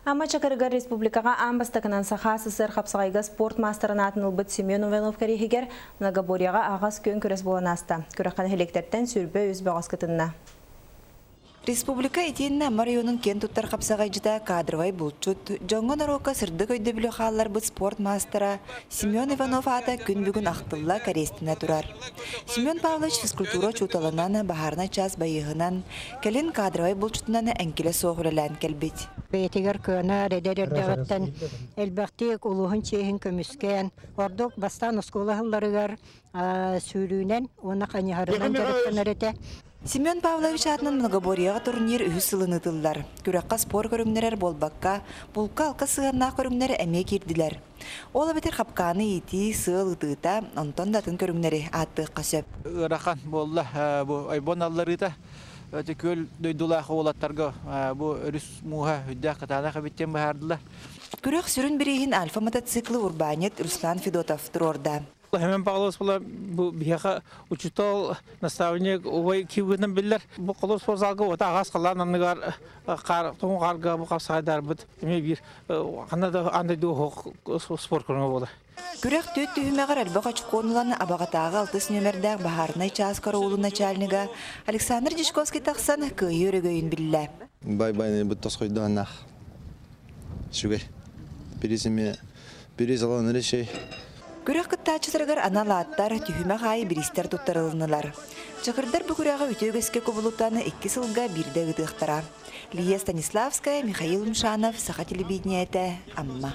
Амма Чакырыгар республикаҕа аан бастакынан Саха СССР хапсаҕайга спорт маастарын аатын ылбыт Семен Иванов кэриэһигэр многоборьеҕа аҕас күөн күрэс буолан ааста. Күрэххэ нэһилиэктэртэн 23 бөҕөс кытынна. Республика итиэннэ Амма районун киэн туттар хапсаҕайдьыта кадровай булчут, дьоҥҥо-норуокка сырдык өйдөбүлү хаалларбыт спорт маастара Семен Иванов аата күн бүгүн ахтылла, кэриэстэнэ турар. Семен Павлович физкультура учууталынан, баһаарынай чаас байыаһынан, кэлин кадровай булчутунан эҥкилэ суох үлэлээн кэлбит. Бэйэтигэр кыанар, эдэр эрдэҕиттэн элбэхтик улууһун чиэһин көмүскээн, ордук бастаан оскуола аһылларыгар сүүрүүнэн уонна хайыһарынан дьарыктанар этэ. Семен Павлович аатынан многоборьеҕа турнир үһүс сылын ыытыллар. Күрэххэ спорт көрүҥнэрэр буолбакка, булка-алка сыһыаннаах көрүҥнэр эмиэ киирдилэр. Ол эбэтэр хапкааны иитии, сыал ытыыта, онтон да атын көрүҥнэри ааттыахха сөп. Ыарахан буолла бу ойбон алларыыта. Өтө күөл дойдулаах уолаттарга бу өрүс мууһа үрдээх кытаанах эбит диэн быһаардылар. Күрэх сүрүн бирииһин Альфа мотоциклы урбаанньыт Руслан Федотов туруорда. Хэмэн Павлович була бу биһиэхэ учуутал, наставник убай киһи биллэр. Бу холус спортзалга уота аҕас халаан анныгар хаар тоҥ хаарга бу хапсаҕайдарбыт эмиэ биир ханна да аан дойду спорт көрүҥэ буолар. Күрэх түөрт түһүмэҕэр элбэх очкону ылан Абаҕатааҕы алтыс нүөмэрдээх баһаарынай чаас караулун начальнига Александр Дьячковский тахсан кыайыы өрөгөйүн биллэ. Бай-бай бу тосхойдооннаах сүгэй. Бириз эмиэ бириз алан решей. Күрэх кыттааччыларыгар анал ааттар, түһүмэх аайы бириистэр туттарылыннылар. Чакырдар бу күрэҕи үтүө үгэскэ кубулутан икки сылга биирдэ ыытыахтара. Лия Станиславская, Михаил Умшанов, Саха телевидениетэ, Амма.